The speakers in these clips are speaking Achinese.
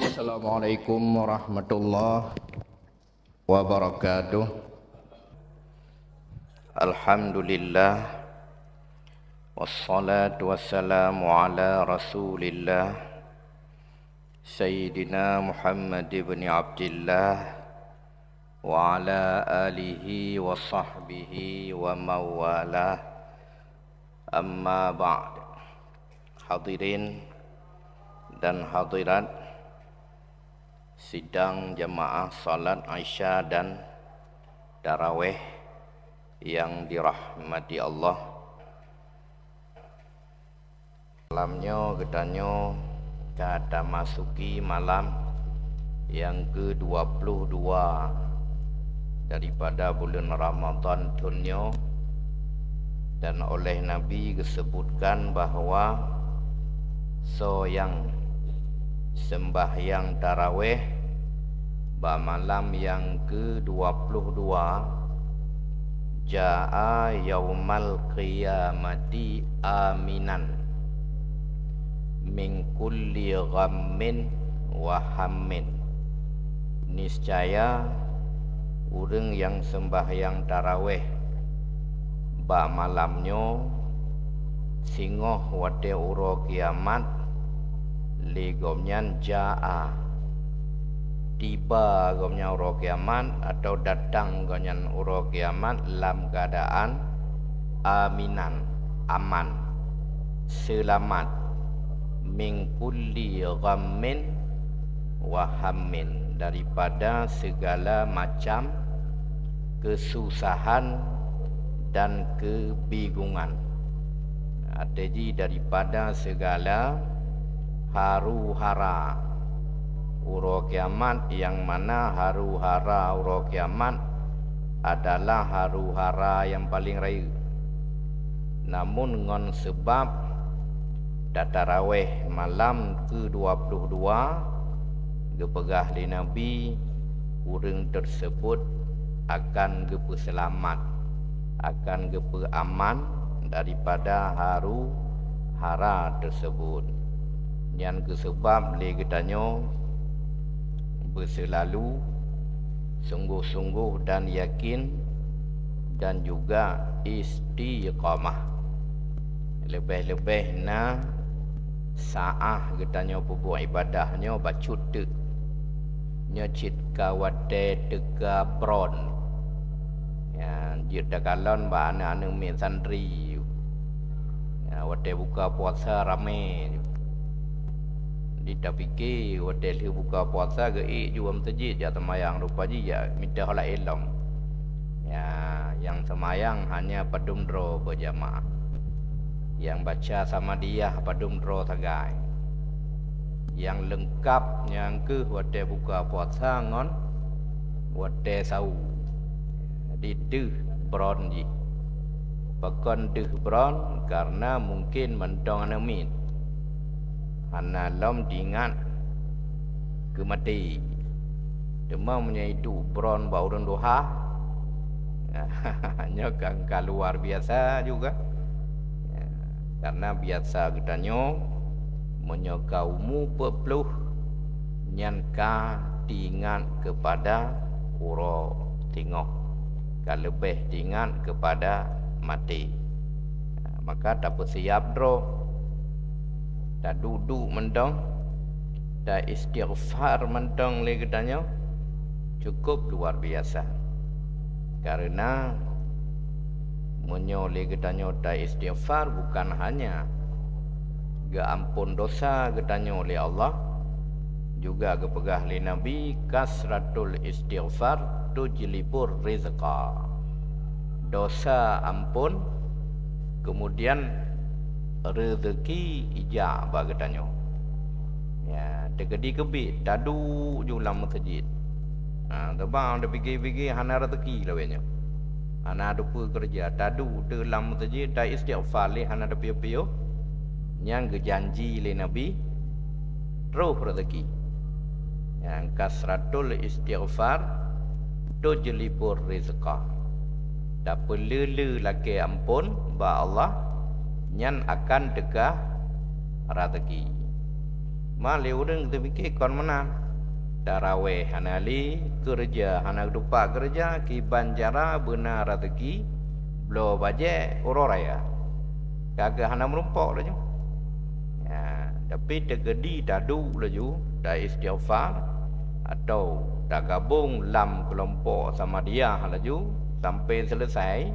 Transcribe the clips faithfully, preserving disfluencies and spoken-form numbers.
Assalamualaikum warahmatullahi wabarakatuh. Alhamdulillah. Wassalatu wassalamu ala Rasulillah, Sayyidina Muhammad ibn Abdillah, wa ala alihi wa sahbihi wa mawalah. Amma ba'd. Hadirin dan hadirat sidang jamaah salat Isya dan Tarawih yang dirahmati Allah. Malam nyoe geutanyoe ka tamasuki malam nyang keu dua puluh dua daripada buleuen Ramadhan thon nyoe, dan oleh Nabi geuseubutkan bahwa soe nyang seumbahyang taraweh bak malam nyang keu dua puluh dua, jaa yaumal qiyamati aminan min kulli ghammin wa hammin. Niscaya ureuëng nyang seumbahyang taraweh bak malam nyoe singoh watée uroe kiamat, lé gobnyan jaa, tiba gobnyan uroe kiamat, atau datang gobnyan uroe kiamat lam keuadaan aminan, aman, seulamat, min kulli ghammin wa hammin, daripada segala macam kesusahan dan kebingungan. Arti jih daripada segala haru-hara uroe kiamat, nyang mana haru-hara uroe kiamat adalah haru-hara nyang paleng rayeuk. Namun ngon seubab tataraweh malam keu dua puluh dua, geupeugah lé Nabi, ureuëng teuseubot akan geupeuseulamat, akan geupeuaman daripada haru-hara teuseubot. Nyan keuh seubab lé geutanyoe beuseulalu sunggoh-sunggoh dan yakin dan juga istiqamah. Leubeh-leubeh na saáh geutanyoe peubuet ibadah nyoe bacut teuk. Nyoe cit ka watée teuka bron. Ya, jeuet takalon bak aneuëk-aneuëk miet santri. Ya, watée buka puasa ramé. Di tapike watée lheueh buka puasa geuék ju u meuseujid jak seumayang, rupa jih jak mita holat ilom. Ya, nyang seumayang hanya padum droe beujamaah. Nyang baca samadiyah padum droe sagai. Nyang leungkab nyan keuh watée buka puasa ngon watée sahô. Jadi deuh bron jih. Pakon deuh bron? Karena mungkin mantong aneuëk miet hana lom teuingat keu maté. Teuma meunyoe iduek bron bak ureuëng tuha, nyoe kan ka luar biasa juga. Ya, karena biasa geutanyoe meunyoe ka umu peuet ploh, nyan ka teuingat keupada uroe singoh, ka leubeh teuingat keupada maté. Maka tapeusiab droe, taduek-duek mantong, taistighfar mantong lé geutanyoe, cukup luar biasa. Karena meunyoe lé geutanyoe taistighfar, bukan hanya geuampon dosa geutanyoe lé Allah, juga geupeugah lé Nabi, "Kasratul istighfar tujlibur rizqa." Dosa ampon, kemudian rezeki ijak bak geutanyoe. Ya, teukeudi keubiet, taduek ju lam meuseujid. Ha, teuma tapike-pike hana rezeki lawét nyoe. Hana teupeue keureuja, taduek teuk lam meuseujid, taistighfar lé hana teupiôh-piôh. Nyan geujanji lé Nabi, troh rezeki. Nyang kasratul istighfar tujlibur rizqa. Tapeuleu-leu lakée amphon bak Allah, nyan akan teuka raseuki. Ma lé ureuëng teupike kon meunan, taraweh hana lé, keureuja hana teupat keureuja, kiban cara beuna raseuki, bloe bajée uroe raya. Ka geuh hana meurumpok laju. Ya, tapi teukeudi taduek laju, ta-istighfar, atau tagabong lam keulompok Samadiyah laju sampai seuleusai,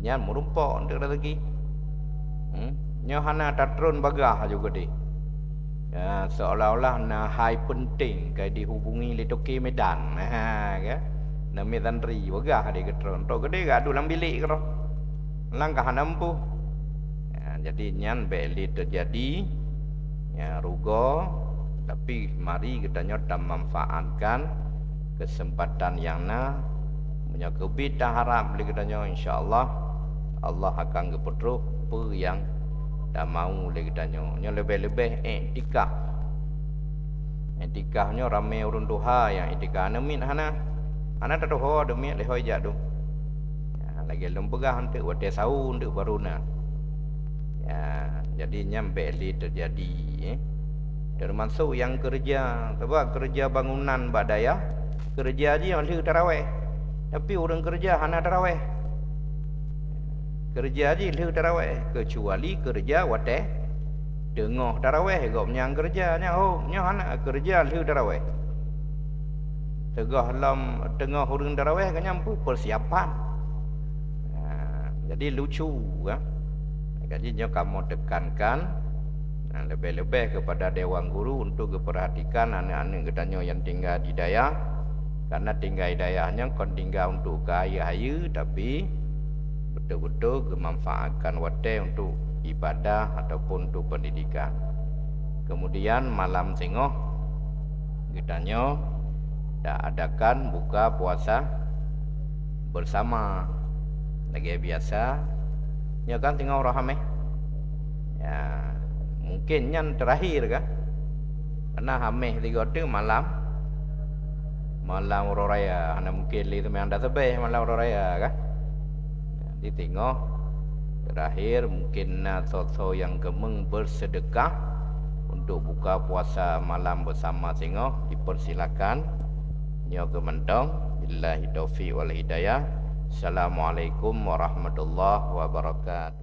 nyan meurumpok untuk raseuki. Hmm? Nyoe hana tatron bagah laju keudeh. Ya, seolah-olah na hai penting ka dihubungi lé toke Medan. Ha, ka? Na miet santri bagah deh geutron. Tok keudeh ka duek lam bilék keudroe. Langkah hana meupôh. Ya, jadi nyan bék lé teujadi, ya, rugoe, tapi mari geutanyoe tamanfaatkan keuseumpatan nyang na. Meunyoe keubiet taharab lé geutanyoe, insya Allah, Allah akan geupeutrok peue nyang tamau lé geutanyoe. Nyoe leubeh-leubeh iktikaf. Iktikaf nyoe ramé ureuëng tuha nyang iktikaf, aneuk miet hana. Hana tatuho aneuk miet lé hôi jak dum. Ya, lagée lôn peugah eunteuk watée sahô eunteuk baru na. Ya, jadi nyan bék lé teujadi, eh. Teumasok nyang keureuja, sabab keureuja bangunan bak dayah, keureuja jih lheueh taraweh. Tapi ureuëng keureuja hana taraweh. Keureuja jih lheueh taraweh, keucuali keureuja watée teungoh taraweh gobnyan keureuja, nyan hom, nyoe hana, keureuja lheueh taraweh. Teungoh lom, teungoh ureuëng taraweh, ka nyan peue, persiapan. Ha, jadi lucu, kan? Jadi nyoe kamoe tekankan, nah, leubeh-leubeh keupada dewan guru untuk geupeurhatikan aneuk-aneuk geutanyoe nyang tinggai di dayah. Karena tinggai di dayah nyan kon tinggai untuk keu ayeuh-ayeuh, tapi beutôi-beutôi geumanfaatkan watée untuk ibadah ataupun untuk pendidikan. Kemudian malam singoh geutanyoe ta adakan buka puasa bersama lagée biasa. Nyoe kan singoh uroe Hameh. Ya, mungkin nyan terakhir kan? Karena Hameh tiga tu malam, malam uroe raya, hana mungkin lé teuma anda sebeh malam uroe raya kan? Jadi singoh terakhir, mungkin na soe-soe nyang keumeung bersedekah untuk buka puasa malam bersama singoh, dipersilakan. Nyoe keuh mantong. Billahi taufiq wal hidayah. Assalamualaikum warahmatullahi wabarakatuh.